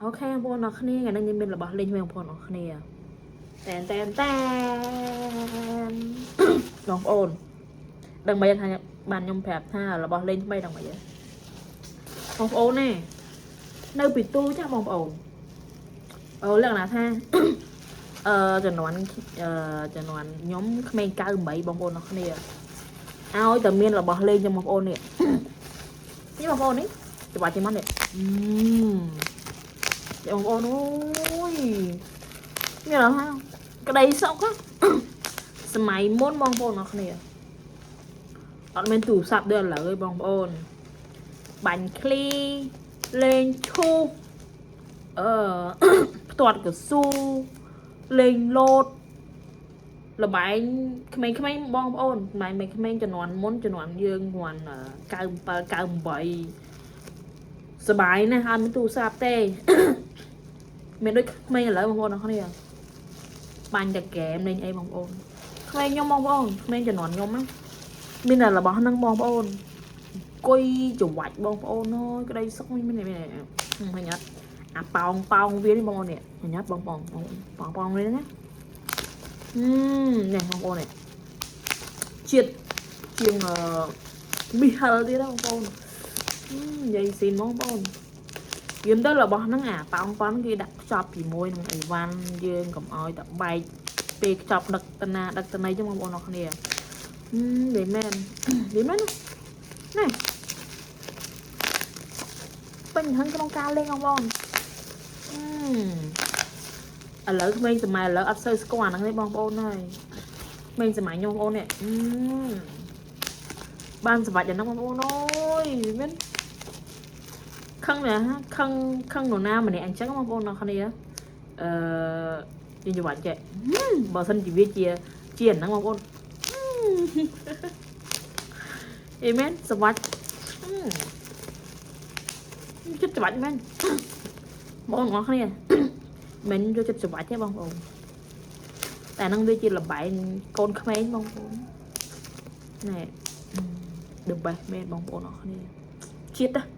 OK បងប្អូនអរគ្នាថ្ងៃនេះខ្ញុំមានរបស់លេងថ្មីបងប្អូនអរគ្នាតែនតែនតែន បងប្អូនដឹងមិនថាបានខ្ញុំប្រាប់ថារបស់លេងថ្មីដឹងមិនបងប្អូនណានៅពីទូចាស់បងប្អូនអូលក្ខណៈថា ជំនាន់ជំនាន់ខ្ញុំក្មេង98បងប្អូនអរគ្នាឲ្យតែមានរបស់លេងចឹងបងប្អូននេះ នេះបងប្អូននេះច្បាស់ជាងមកនេះអឺបងប្អូនអូយមានអត់ហ่าក្តីសុខហ៎ សម័យមុនបងប្អូនអរគ្នាអត់មានទូរស័ព្ទដូចឥឡូវទេបងប្អូនបាញ់ឃ្លីលេងឈូសផ្ទាត់កស៊ូលេងលោតលបែងក្មេងៗបងប្អូនសម័យក្មេងៗជំនាន់មុនជំនាន់យើងគ្រាន់97 98សบายណាស់អត់មានទូរស័ព្ទទេ មានដូចក្មេងឥឡូវបងប្អូនអរគ្នាបាញ់តែហ្គេមលេងអីបងប្អូនក្មេងខ្ញុំបងប្អូនក្មេងជំនាន់ខ្ញុំណាមានតែរបស់ហ្នឹងបងប្អូនអង្គុយច្រវាច់បងប្អូនអើយក្តីសុខមានមានឃើញអត់អាប៉ោងប៉ោងវានេះបងប្អូននេះឃើញអត់បងប្អូនប៉ោងប៉ោងវាណាហឹមនេះបងប្អូននេះជាតិជាងអឺមីហិលទៀតណាបងប្អូននិយាយស៊ីនបងប្អូន យមទៅរបស់ហ្នឹងអាប៉ោងប៉ោងគេដាក់ខ្ចប់ជាមួយនឹងអីវ៉ាន់យើងកុំឲ្យតែបែកពេលខ្ចប់ដឹកតណាដឹកតណីចឹងបងប្អូនអរគ្នាហឹមនិយាយមែននិយាយមែនណានេះពេញហឹងក្នុងការលេងបងប្អូនហឹមឥឡូវក្មេងសម័យឥឡូវអត់សូវស្គាល់អាហ្នឹងទេបងប្អូនហើយក្មេងសម័យខ្ញុំបងប្អូននេះហឹមបានសម្បាច់អាហ្នឹងបងប្អូនអើយមែន ខឹងណាខឹងខឹងនរណាម្នាក់អញ្ចឹងបងប្អូនអរគ្នាអឺយើងច្រវាច់ចេះបើសិនជាវាជាជាអាហ្នឹងបងប្អូនអីមែនសម្បាច់ចិត្តច្រវាច់មែនបងប្អូនអរគ្នាមិនយកចិត្តច្រវាច់ទេបងប្អូនតែហ្នឹងវាជាលបែងកូនក្មេងបងប្អូនណែ the best មែនបងប្អូនអរគ្នាជាតិណា